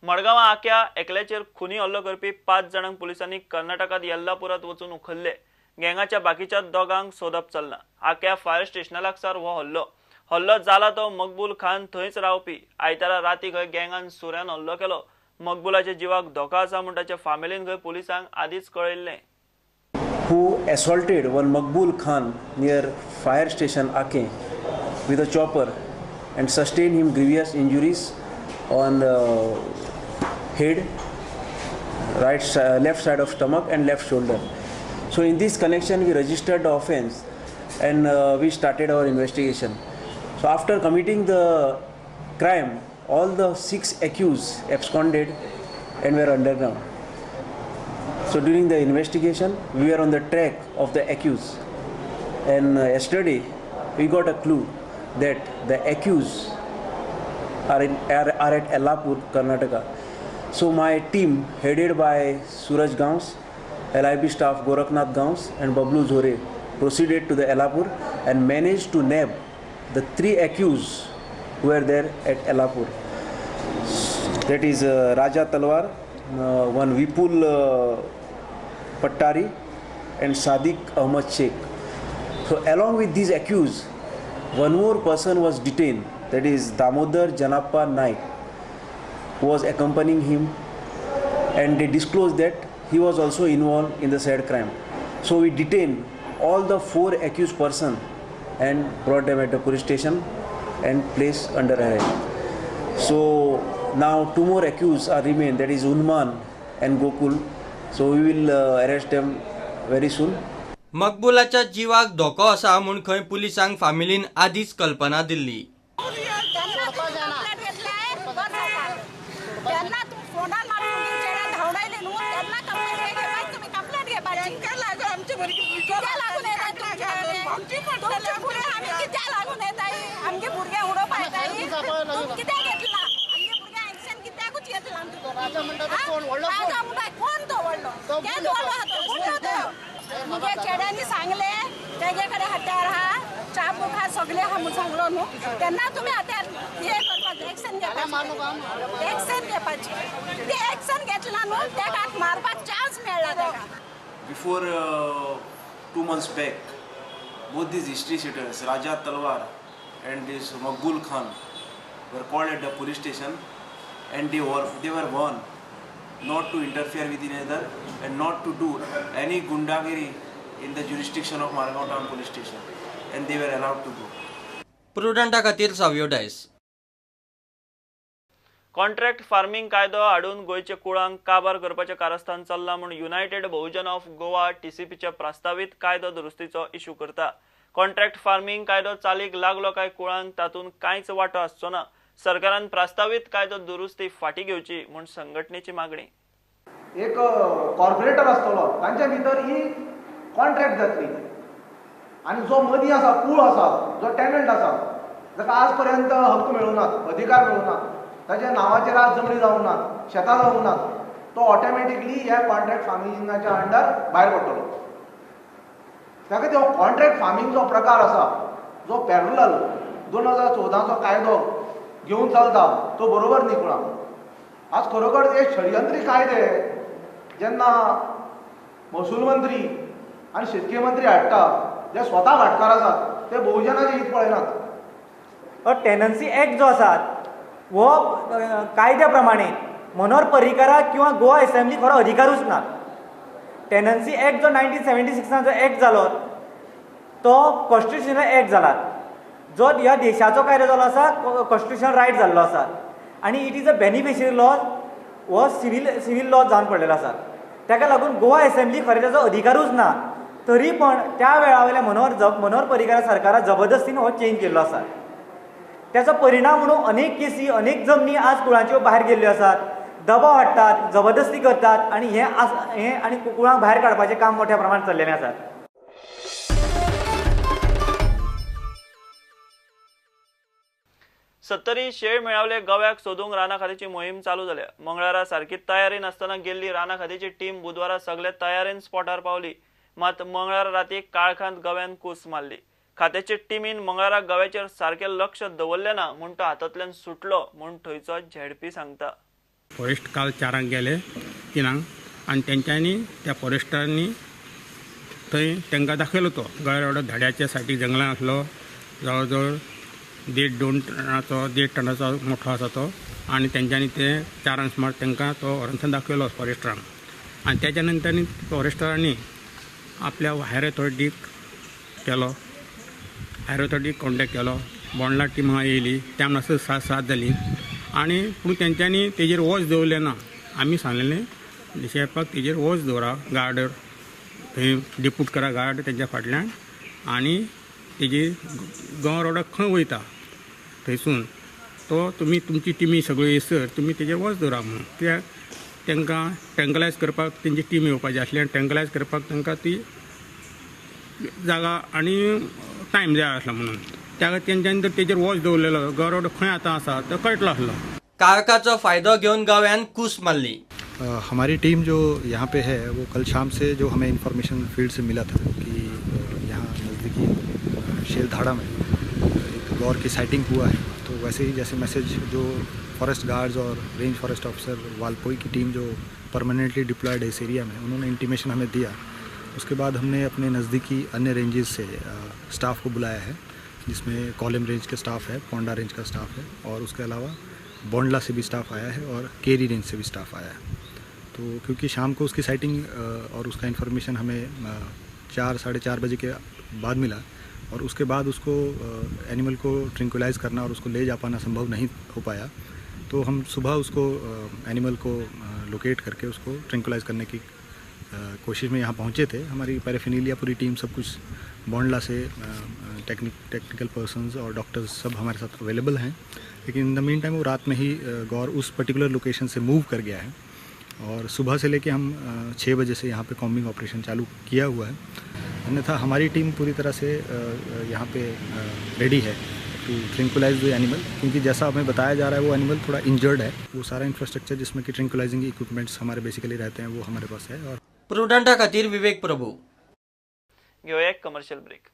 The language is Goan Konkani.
मडगांवां आक्या एकल्याचेर खुनी हल्लो करपी 5 जाणांक पुलिसांनी कर्नाटकांत येल्लापुरांत वचून उखल्ले. गँगाच्या बाकीच्या दोगांक सोदप चल्लां. आक्या फायर स्टेशना लागसार हो हल्लो जाला तो मकबूल खान थंयच रावपी. आयतारा राती खंय गँगान सुऱ्यान हल्लो केलो. मकबूलाच्या जिवाक धोका आसा म्हूण ताच्या फामिलीन खंय पुलिसांक आदींच कळयल्लें. Who assaulted one Maqbool Khan near fire station Ake with a chopper and sustained him grievous injuries on head, right, left side of stomach and left shoulder. So in this connection we registered the offence and we started our investigation. So after committing the crime, all the 6 accused absconded and were underground. So during the investigation, we were on the track of the accused, and yesterday we got a clue that the accused are at Ellapur, Karnataka. So my team, headed by Suraj Gauns, LIB staff Gorakhnath Gauns and Bablu Zore, proceeded to the Ellapur and managed to nab the 3 accused who were there at Ellapur. That is Raja Talwar, one Vipul Pattari and Sadiq Ahmad Sheikh. So along with these accused, one more person was detained, that is Damodar Janappa Naik, who was accompanying him, and they disclosed that he was also involved in the said crime. So we detained all the 4 accused persons and brought them at the police station and placed under arrest. So now 2 more accused are remain, that is Unman and Gokul. So we will arrest them very soon. मकबूलाच्या जिवाक धोको आसा म्हूण खंय पुलिसांक फामिलीन आदींच कल्पना दिल्ली. चेड्यांनी सांगले तेजे कडेन हत्यार आहा, चाबूक आहा, सगळे आहा म्हूण सांगलो न्हू, तेन्ना तुमी हत्यार हे करपाचें, एक्शन घेवपाचें, एक्शन घेवपाचें. ते एक्शन घेतला न्हू तेका मारपाक चान्स मेळ्ळा तेका. Before 2 months back, both these history sheeters, Raja Talwar and this Maqbool Khan, were called at the police station and they were warned not to interfere with each other and not to do any gundagiri in the jurisdiction of Margao Town Police Station, and they were allowed to go. प्रुडंटा खातीर सावियो डायस. कॉन्ट्रॅक्ट फार्मिंग कायदो हाडून गोंयच्या कुळांक काबार करपाचें कारस्थान चल्लां म्हूण युनायटेड बहुजन ऑफ गोवा टीसीपीच्या प्रस्तावीत कायदो दुरुस्तीचो इशू करता. कॉन्ट्रॅक्ट फार्मिंग कायदो चालीक लागलो काय कुळांक तातूंत कांयच वांटो आसचो ना. सरकारान प्रस्तावीत कायदो दुरुस्ती फाटी घेवची म्हूण संघटनेची मागणी. एक कॉर्पोरेटर आसतलो तांच्या भितर ही कॉन्ट्रॅक्ट जातली आनी जो मदीं आसा कूळ आसा, जो टेनंट आसा, जाका आज पर्यंत हक्क मेळूंक, अधिकार मेळूंक, ताच्या नांवाचेर आज जमनी जावंक नात, शेतां जावंक नात, तो ऑटोमॅटिकली ह्या कॉन्ट्रॅक्ट फार्मिंगाच्या अंडर भायर पडटलो. त्या खातीर हो कॉन्ट्रॅक्ट फार्मिंग जो प्रकार आसा, जो पॅरलल 2014चो कायदो घेवन चलता, तो बरोबर न्ही कुळां. आज खरोखर हे षडयंत्री कायदे जेन्ना महसूल मंत्री आनी शेतकी मंत्री हाडटा, जे स्वता भाटकार आसात ते बहुजनाचें हित पळयनात. टेनन्सी एक्ट जो आसा हो कायद्या प्रमाणे मनोहर पर्रीकाराक किंवा गोवा असेंब्ली खरो अधिकारूच ना. टेनन्सी एक्ट जो 1976 जो एक्ट जालो तो कॉन्स्टिट्युशनल एक्ट जाला, जो ह्या देशाचो कायदो जालो आसा, कॉन्स्टिट्युशनल रायट जाल्लो आसा आनी it is a beneficiary law, हो सिव्हील लॉ जावन पडलेलो आसा. ताका लागून गोवा असेंब्ली खरें ताचो अधिकारूच ना, तरी पण त्या वेळा वयल्या मनोहर पर्रीकार सरकारान जबरदस्तीन हो चेंज केल्लो आसा. त्याचो परिणाम म्हणून अनेक केसी, अनेक जमनी आज कुळांच्यो भायर गेल्ल्यो आसात, दबाव हाडटात, जबरदस्ती करतात आनी हें हें आनी कुळांक भायर काडपाचें काम मोठ्या प्रमाणात चल्लेलें आसा. सत्तरी शेळ मेळावले गव्याक सोदूंक राना खात्याची मोहीम चालू जाल्या. मंगळारा सारकी तयारी नासतना गेल्ली राना खात्याची टीम बुधवारा सगळे तयारेन स्पॉटार पावली. मात मंगळारा राती काळखांत गव्यान कूस मारली. खात्याचे टिमीन मंगळारा गव्याचेर सारकें लक्ष दवरलें ना म्हूण तो हातांतल्यान सुटलो म्हूण थंयचो झेडपी सांगता. फॉरेस्ट काल 4 गेले 3 आनी तेंच्यांनी त्या फॉरेस्टांनी थंय तांकां दाखयलो तो गळ एवढो धाड्याच्या सायडीक जंगलान आसलो, जवळ जवळ 1.5-2 टनाचो 1.5 टनाचो मोठो आसा तो आनी तेंच्यांनी ते 4 सुमार तांकां तो व्हरून दाखयलो फॉरेस्टरांक. आनी त्याच्या नंतर फॉरेस्टरांनी आपल्या हायर ऑथॉरिटीक केलो, हायर ऑथॉरिटीक कॉन्टेक्ट केलो. बोंडला टीम हांगा येयली, त्या म्हणसर 7:07 जाली आनी पूण तेंच्यांनी तेजेर वॉच दवरलें ना. आमी सांगलेलें डिशेपाक तेजेर वॉच दवरा, गार्ड थंय डिपूट करा गार्ड तेंच्या फाटल्यान आनी तेजी गोवा रोडाक खंय वयता थंयसून तो तुमी तुमची टिमी सगळ्यो येसर तुमी तेजेर वॉच दवरा म्हणून. कित्याक तांकां ट्रँकलायज करपाक तेंची टीम येवपाची आसली आनी ट्रँकलायज करपाक तांकां ती जागा आनी टायम जाय आसलो म्हणून त्या खातीर तेंच्यांनी तर तेजेर वॉच दवरलेलो गोवा रोड खंय आतां आसा तो कळटलो आसलो. काळखाचो फायदो घेवन गव्यान कूस मारली. हमारी टीम जो यहाँ पे है वो कल शाम से जो हमें इन्फॉर्मेशन फील्ड से मिला था कि यहाँ नज़दीकी शेलधाड़ा में एक गौर की साइटिंग हुआ है, तो वैसे ही जैसे मैसेज जो फॉरेस्ट गार्ड्स और रेंज फॉरेस्ट ऑफिसर वालपोई की टीम जो परमानेंटली डिप्लॉयड है इस एरिया में, उन्होंने इंटीमेशन हमें दिया. उसके बाद हमने अपने नज़दीकी अन्य रेंजेस से स्टाफ को बुलाया है, जिसमें कॉलम रेंज के स्टाफ है, पोंडा रेंज का स्टाफ है और उसके अलावा बोंडला से भी स्टाफ आया है और केरी रेंज से भी स्टाफ आया है. तो क्योंकि शाम को उसकी साइटिंग और उसका इन्फॉर्मेशन हमें 4 साढ़े 4 बजे के बाद मिला और उसके बाद उसको एनिमल को ट्रिंकुलाइज़ करना और उसको ले जा पाना संभव नहीं हो पाया, तो हम सुबह उसको एनिमल को लोकेट करके उसको ट्रिंकुलाइज़ करने की कोशिश में यहाँ पहुँचे थे. हमारी पैराफिनीलिया पूरी टीम सब कुछ बोंडला से टेक्निकल पर्सनस और डॉक्टर्स सब हमारे साथ अवेलेबल हैं, लेकिन इन the mean time वो रात में ही गौर उस पर्टिकुलर लोकेशन से मूव कर गया है और सुबह से लेके हम 6 बजे से यहाँ पे कॉम्बिंग ऑपरेशन चालू किया हुआ है. अन्यथा हमारी टीम पूरी तरह से यहाँ पे रेडी है टू ट्रिंकुलाइज the animal, क्योंकि जैसा हमें बताया जा रहा है वो एनिमल थोड़ा इंजर्ड है. वो सारा इंफ्रास्ट्रक्चर जिसमें कि ट्रिंकुलाइजिंग इक्विपमेंट्स हमारे बेसिकली रहते हैं वो हमारे पास है. और प्रुडंटा खातीर विवेक प्रभू. घेऊया एक कमर्शियल ब्रेक.